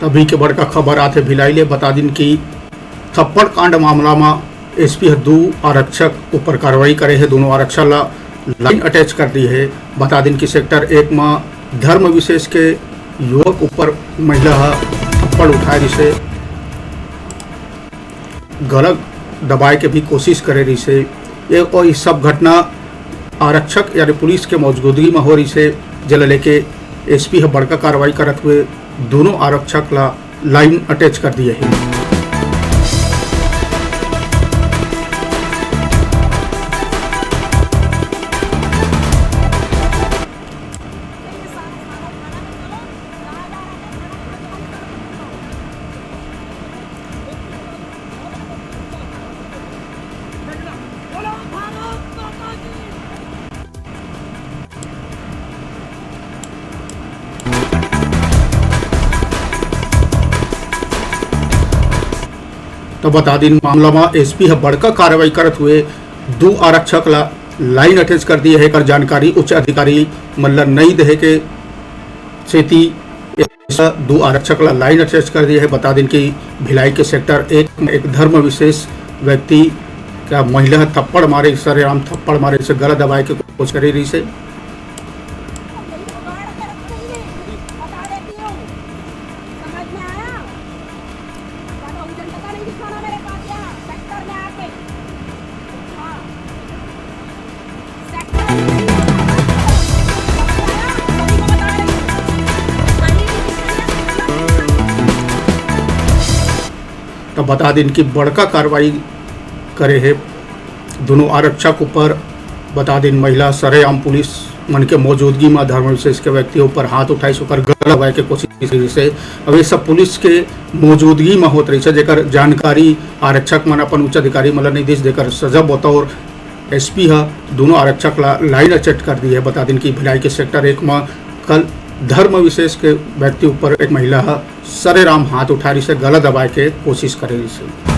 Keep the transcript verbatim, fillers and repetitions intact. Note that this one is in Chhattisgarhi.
अभी के बड़का खबर आथे भिलाई ले। बता दिन कि थप्पड़ कांड मामला म एसपी ह दू आरक्षक ऊपर कार्रवाई करे हे। दोनों आरक्षक ला लाइन अटैच कर दिए हे। बता दिन कि सेक्टर एक म धर्म विशेष के युवक ऊपर महिला ह थप्पड़ उठाए रिसे, गला दबाए के भी कोशिश करे रिसे। ये, और ये सब घटना आरक्षक यानी पुलिस के मौजूदगी म हो रिसे, जेला लेके एसपी ह बड़का कार्रवाई करत हुए दोनों आरक्षक ला लाइन अटैच कर दिए हे। तो बता दिन, मामला म एसपी ह बड़का कार्रवाई करत हुए दू आरक्षक ला लाइन अटैच कर दिए हे। एकर जानकारी उच्च अधिकारी मन ला नई देहे के सेती दू आरक्षक ला लाइन अटैच कर दिए हे। बता दिन कि भिलाई के सेक्टर एक म एक धर्म विशेष व्यक्ति का महिला ह थप्पड़ मारे, सरेआम थप्पड़ मारे से गला दबाए के कोशिश करे रिसे। तो बता दिन कि बड़का कार्रवाई करे हे दोनों आरक्षक ऊपर। बता दिन, महिला सरेआम पुलिस मन के मौजूदगी म धर्म विशेष के व्यक्ति ऊपर हाथ उठाइस, ओकर गला दबाए के कोशिश करिस हे। अब ये सब पुलिस के मौजूदगी म होत रहिस हे, जेकर जानकारी आरक्षक मन अपन उच्च अधिकारी मन ल नइ दिस, जेकर सजा बतौर एसपी ह दोनों आरक्षक ला लाइन अटैच कर दिए हे। बता दिन कि भिलाई के सेक्टर एक म कल धर्म विशेष के व्यक्ति ऊपर एक महिला ह सरेआम हाथ उठा रिस हे, गला दबाए के कोशिश करे रिस हे।